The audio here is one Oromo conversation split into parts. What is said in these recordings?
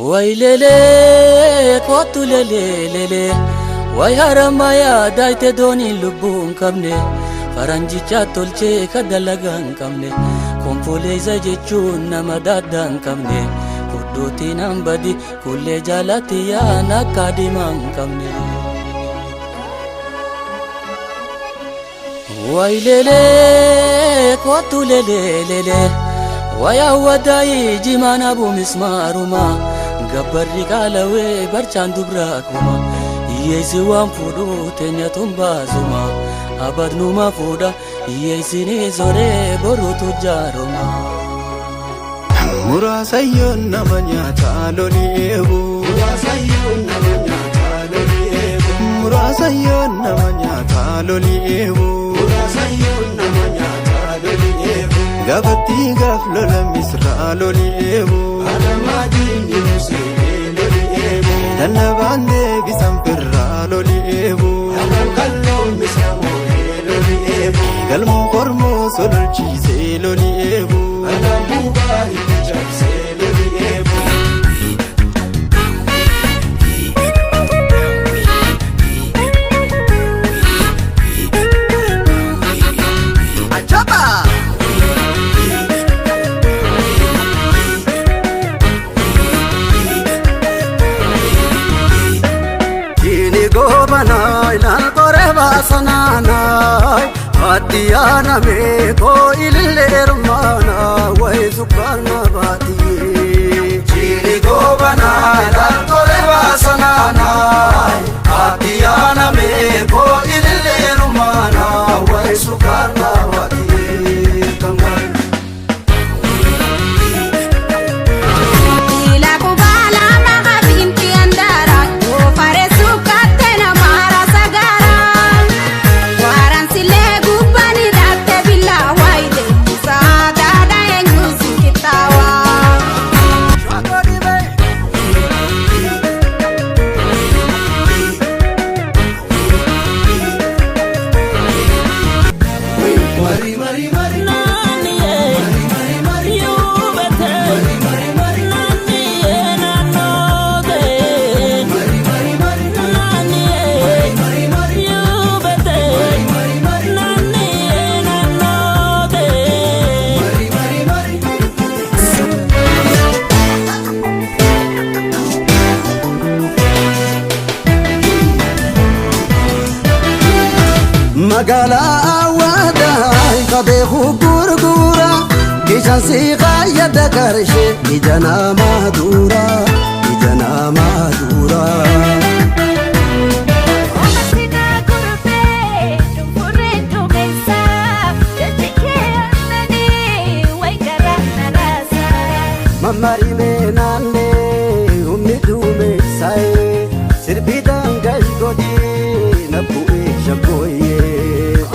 Waylelee kootu leleelelee way haramayaa daayite dooniin lubbuu hin qabne faranjicha tolchee ka dalagaa hin qabne konfoleessa jechuun nama daaddaa hin qabne furdootiin hambadi kullee jaalatti yaan akka diimaa hin qabne. Waylelee kootu leleelelee wayaa wadaayii jimaan abu mismaaruma gabbarri qaalawee barchaan dubraa kuma hiyyeessi waan fuudhuu teenya tumbaasuma abadnuma fuudha hiyyeessini soree boruutu jaaroma. Muraasayyoon nama nyaataa loli eegu. Muraasayyoon nama nyaataa loli eegu. Muraasayyoon nama nyaataa loli eegu. Muraasayyoon nama nyaataa loli eegu. Gaafatti gaaf lola misraa loli eegu. Alamaadiin musee loli eegu. Lallabaan deebisan firraa loli eegu. Alam misra moo'ee loli eegu. Galmoo kormoo sololchiisee loli eegu. Alam buubaa itti cabsee loli eegu. Ini gobanay lan kore basananay Adiyana me ko ilillermana way sukarna batiye Chini gobanay lan kore basananay Adiyana me ko ilillermana way sukarna batiye Kangal. Magaalaa Awwadaa qabee gurgura Bishaan si fayyada qarshee ija namaa dura ija namaa dura. Mammarimee naannee humni duumessaa'ee sirbiidhaan gal godhee na bu'ee shaggooyyee.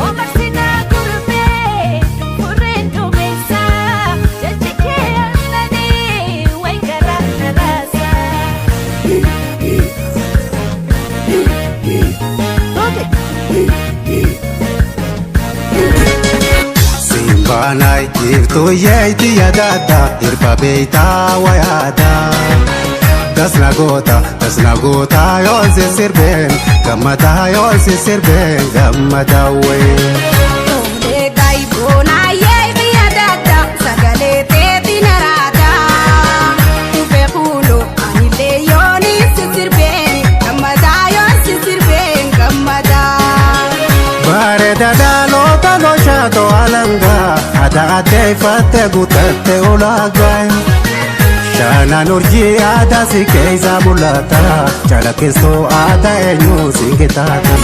Simbaanay jirtu yeeti yaadada hirba beeytaa wayaada. Tasna goota tasna goota yoon si sirbeen gammadaa yoon si sirbeen gammadaa wayii. Bareeda dhaloota loshaatoo alangaa aadaa addeeffatte guutatte ulaagaa. Shaanaan urjii aadaa si keessa mul'ata calaqqistuu aadaa eenyu si qixaata.